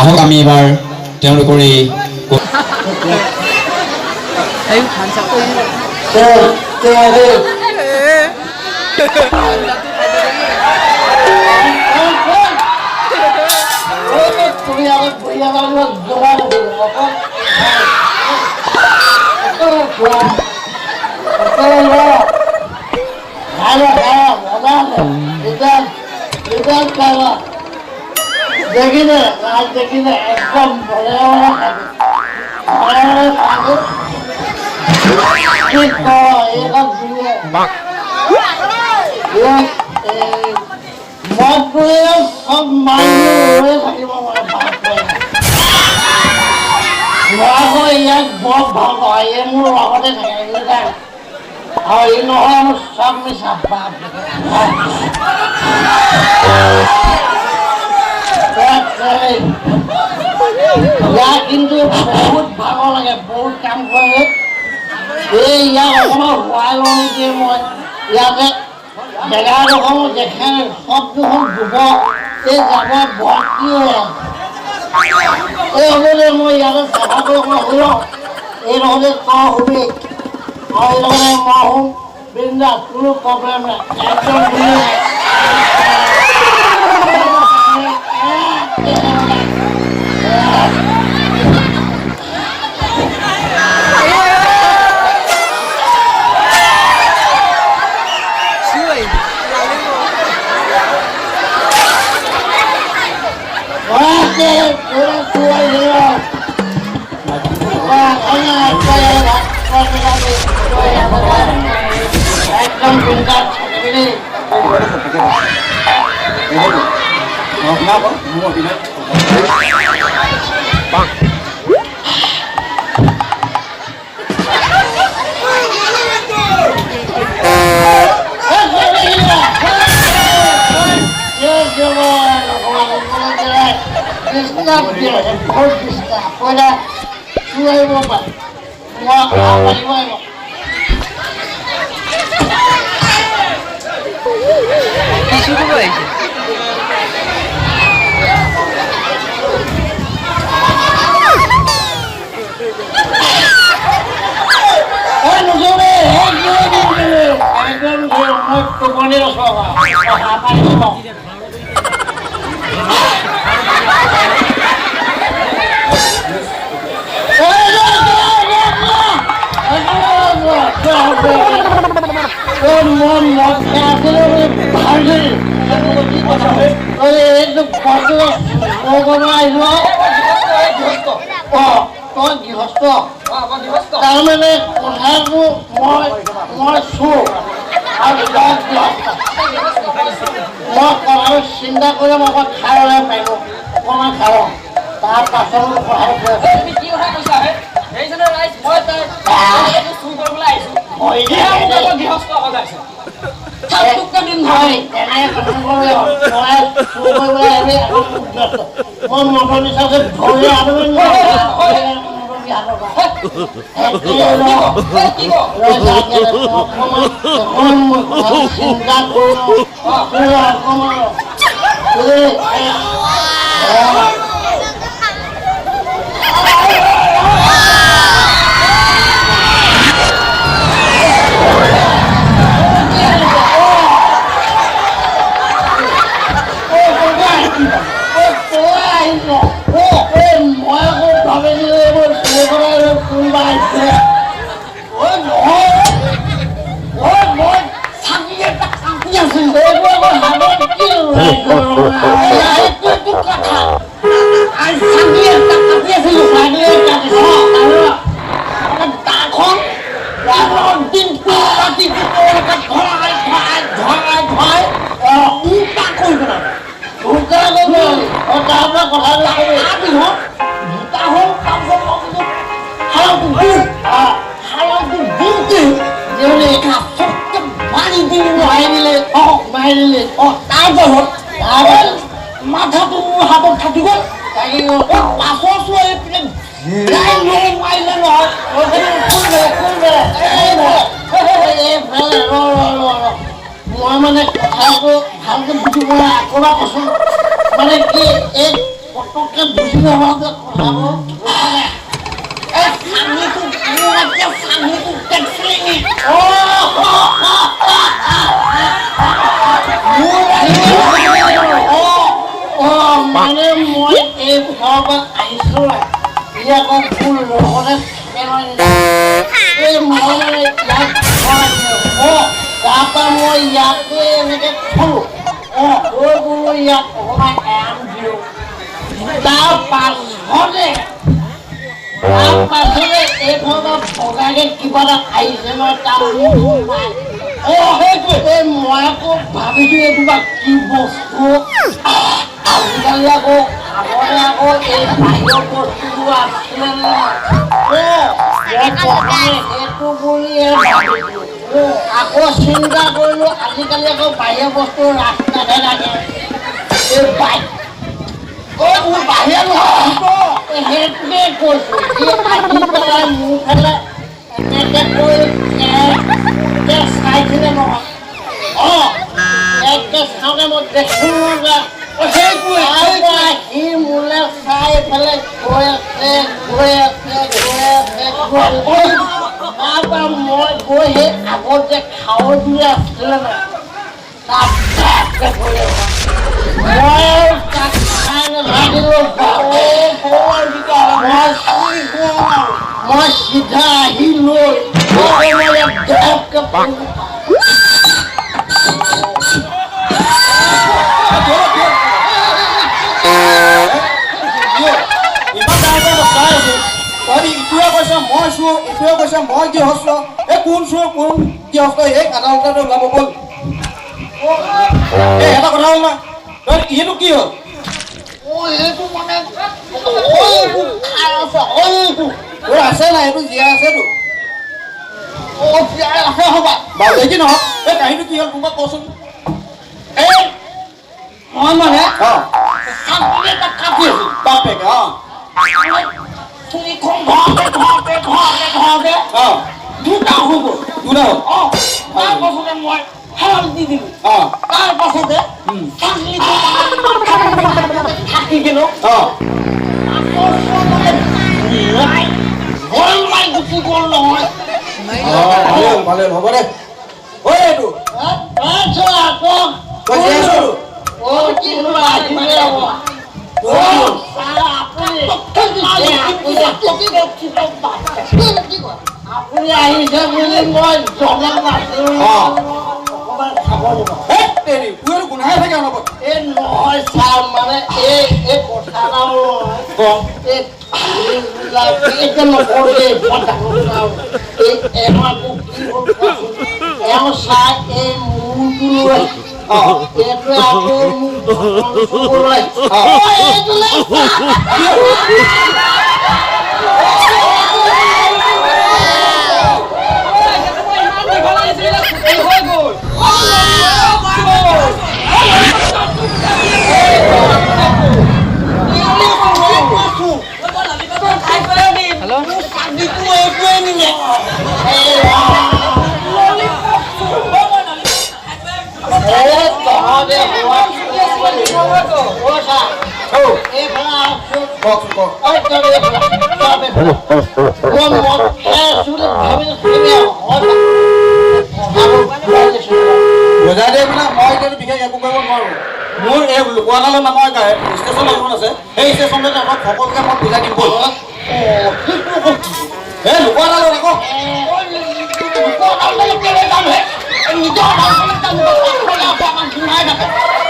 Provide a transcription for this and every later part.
আহক আমি এবাৰ তেওঁলোকৰ এই দেখিলে ৰাত দেখিলে একদম মদ সব মানুহ থাকিব। মই আকৌ ইয়াক বৰ ভাল পাওঁ। এই মোৰ লগতে থাকে আৰু ই নহয় মোৰ চব মিছা। বাপ, ইয়াক কিন্তু বহুত ভাগৰ লাগে, বহুত কাম কৰে। এই ইয়াক অকণমান শুৱাই লওঁ নেকি মই ইয়াতে? জেগাডোখৰ দেখে চব দেখোন গোবৰ, এই জাবৰ ভৰ্তি হৈ আছে। এই হ'ব দে, মই ইয়াতে চাফা কৰি অকণমান শুই লওঁ। এই লগতে তই শুবি আৰু এই লগতে মই শুম। বিন্দাছ, কোনো প্ৰব্লেম নাই, একদম ধুনীয়া। একদম বিন্দাছ থাকিবি দেই। ডিষ্টাৰ্ব দিয়ে, বহুত ডিষ্টাৰ্ব। পইলা চুৰ আহিব পাৰে, মই পাৰিব আহিব। কি চুৰ কৰিব আহিছে? এই নুচুৰে, একদম মই টোপনিত আছোঁ। পাৰিব। মই মদ খাই আছিলোঁ, ভাবিছিল এইটো আহিছোঁ। অঁ, তই গৃহস্থ, তাৰমানে কথাটো মই চোৰ আৰু তই গৃহস্থ। মই কথাটো চিন্তা কৰি মই অকণ খাই ল'ব পাৰিব, অকণমান খাই লওঁ, তাৰ পাছত কথাটো কৈ আছোঁ। তুমি কি কথা কৈছা হে? সেইজনে ৰাইজ, মই তাই চুৰ কৰিবলৈ আহিছো, গৃহস্থ সজাইছে। হয়, তেনে কথা নকবি। মই চুৰ কৰিবলৈ আহিবি আকৌ গৃহস্থ। মই মটৰ নিচাকে ধৰি আনিব। চিন্তা কৰোঁ অকণমান। মই আকৌ ভাবিছিলোঁ এইবোৰ চুৰ কৰা কোনোবা আহিছে। নহয়, মই চাকি এটা কাটি আছিলোঁ। এইবোৰ আকৌ হাতত কি এইটো কথা? চাকি এটা কাটি আছিলোঁ, চাকি কাটিছোঁ আৰু দাখন দিনটো ৰাতিটো তেওঁলোকে ধৰাই ধৰাই ধৰাই ধৰাই উল্টা কৰি পেলালে। উল্টা কৰি পেলালে। তাৰপৰা কথাটো তাৰপিছত দুটা হ'ল। তাৰপিছত হালাটো দিওঁ, হালাটো দিওঁতে চবকে মাৰি দিলে, মাৰি দিলে। অঁ, মাৰি দিলে। অঁ, তাৰপাছত মাথাটো মোৰ হাতত থাকি গ'ল, থাকি গ'ল। পাছৰ চোৱা এইপিনে মাৰিলে নহয়। মই মানে কথাটো ভালকে বুজি পোৱা নাই, আকৌ এবাৰ কচোন। মানে কি এই পটককে বুজি নাপাওঁ যে কথাবোৰ। এই চাঙিটো মোৰ এতিয়া চাঙিটো দেখছিলি নি? অ মানে মই এই ঘৰৰ পৰা আহিছো, ই আকৌ মোৰ লগতে থাকে নহয়। এই মই মানে ইয়াত ঘৰ আছিলো। তাৰপৰা মই ইয়াতে এনেকে থলো। গৈ বোলো ইয়াত অকণমান এৰাম দিওঁ। তাৰ পাছতে এইফালৰ পৰা বগাকে কিবা এটা আহিছে নহয়, তাৰ মূৰ নাই। সেইটোৱে। এই মই আকৌ ভাবিছো এইটো বা কি বস্তু। আজিকালি আকৌ, আগতে আকৌ এই বাহিৰৰ বস্তুবোৰ আছিলে নহয়। মই প্ৰথমে সেইটো বুলিয়ে ভাবিছো। আকৌ চিন্তা কৰিলো, আজিকালি আকৌ বাহিৰৰ বস্তু ৰাস্তাতহে থাকে। এই বাইক মোৰ বাহিৰা নহয়, সেইটোকে কৈছো। সি আহি পেলাই মোৰ ফালে এনেকে কৈ এনেকে চাইছিলে নহয়। এনেকে চাওঁতে মই দেখিলো যে সেইটোৱে। তাৰপৰা সি মোলে চাই পেলাই গৈ আছে, গৈ আছে, গৈ আছে, গৈ আছে। তাৰপৰা মই গৈ সেই আগত যে খাৱৈটো যে আছিলে ন, তাত ধেপকে পৰিলো। মই আৰু তাক চাই নাথাকিলো। মই চিধা আহি লৈ মই ধেপকে পৰিলো। ইমান ডাঙৰকৈ মই চাই আছো, তহঁতি ইটোৱে কৈছে মই চোৰ, ইটোৱে কৈছে মই গৃহস্থ। এই কোন চোৰ, কোন গৃহস্থ, এই আদালততে ওলাব। ব'ল। এই এটা কথা হ'ল নহয়, তই এইটো কি হ'ল? এইটো মানে এইটো খাই আছে এইটো। তোৰ আছে নাই? এইটো জীয়াই আছেতো। জীয়াই আছে হ'বা। বাৰু যি নহওক, এই কাহিনীটো কি হ'ল কোনোবা কচোন। এই মই মানে অঁ চাকৰি এটা কাটি আছো। বাপেকে অঁ। চুলিখন ঘৰতে ঘৰতে ঘৰতে ঘৰতে দুটা হৈ গ'ল। দুটা হ'ল। তাৰ পাছতে মই হেৰাল দি দিলো। তাৰ পাছতে চাকৰিটো মানে থাকি গ'লো। আকৌ মানে ভয় মাৰি গুচি গ'ল নহয়। অঁ, ভালে হ'ল, ভালে হ'ল, হ'ব দে। ঐ এইটো আচ্ছা, আকৌ তই জীয়াই আছ? কি হ'ল, আহিলে হ'ব। আপুনি আহিছে বুলি মই জনা নাছিলো। অকণমান খাব দিব। হেই তেৰি, তোৰ এইটো গোন্ধাই থাকে অনবৰত। এই নহয় ছাৰ, মানে এই কথা এটা হ'ল নহয়। ক। এই এইবিলাক এতিয়া নকওঁ দেই, বৰ ডাঙৰ কথা হ'ল। এই এওঁ আকৌ কি হ'ল কোৱাচোন? এওঁ চাই এই মূৰটো লৈ এইটোৱে আকৌ মোক চুবলৈ এইটোলৈ। ইমান দীঘল আহিছিলে, ছুটি হৈ গ'ল। হেল্ল'। চাকৰিটো এইটোৱে নিলে। এই তহঁতে ছাৰ, এইফালে আহকচোন। কওকচোন, কওক। ঐ, তই এইফালে, তই এইফালে। মই মদ খাই আছো বুলি ভাবি নাছিলি হয়। কথাবোৰ বজাই দিয়ে। মানে মই এতিয়া বিশেষ একো কৰিব নোৱাৰোঁ। মোৰ এই লোকোৱানালৈ নামৰ ষ্টেচন এখন আছে, সেই ষ্টেচনতে তহঁতক সকলোকে মই বুজাই দিম। ব'ল। এই লোকোৱানালৈ আকৌ।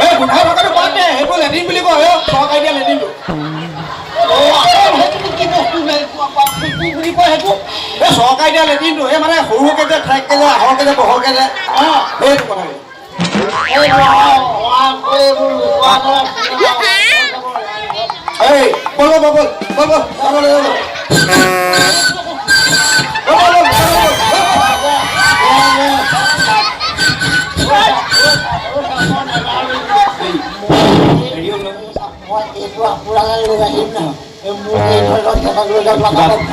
এই গোন্ধাই থকাটো বাদ দে, সেইটো লেট্ৰিন বুলি কয়। এই চৰকাৰী দিয়া লেট্ৰিনটো। এই চৰকাৰী দিয়া লেট্ৰিনটো, এই মানে সৰুকে যে ঠেককে যে, আহলকে যে, বহলকে যে, সেইটো কথা। এই ব'ল ব'ল ব'ল ব'ল ব'ল ব'ল ব'ল ব'ল ব'ল ব'ল ব'ল। হেৰি হ'ল নহয়। মই এইটো আপোনালৈ লৈ আহিম না, মোক এই ধৰি লওক লৈ যাম।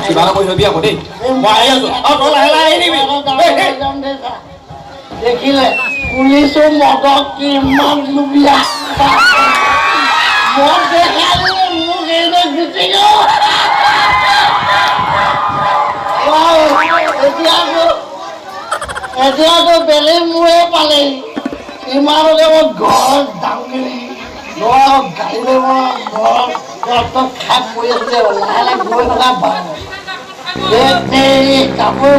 কিবা এটা কৰি থবি আকৌ দেই, মই আহি আছো। আৰু তই লাহে লাহে আহি দিবি। দেখিলে পুলিচো মদক কিমান লুবীয়া, মদ দেখাই মোক। গুচি গ'ল। এতিয়াতো এতিয়াতো বেলেগ মোৰে পালেহি। ইমানতে মই ঘৰত ডাঙৰি ঘৰত গাড়ী লৈ মই ঘৰত খাই পৰি আছিলে, লাহে লাহে গৈ থকা ভাল। কাপোৰ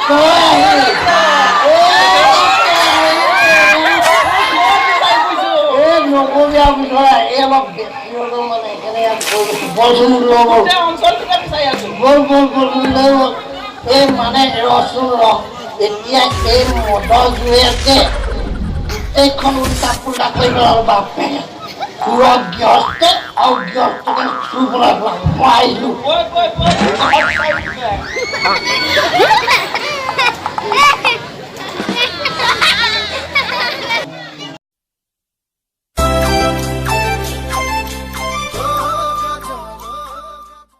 তই আহিলি। এই নকবি আৰু বিষয়, এই অলপ বেছি হৈ গ'ল মানে, সেইকাৰণে ইয়াত কৈ গৈছো। বলচোন লৈ বল। গোটেই অঞ্চলটোতে বিচাৰি আছো। বল বল বল লৈ বল। এই মানে ৰচোন ৰ, এতিয়া এই মদৰ জুয়েতে গোটেইখন উল্টা পুল্টা কৰি পেলালো। বাপেকে চোৰক গৃহস্থ আৰু গৃহস্থকে চুৰ পেলাই পেলালো। মই আহিছো। কৈ কৈ কৈ।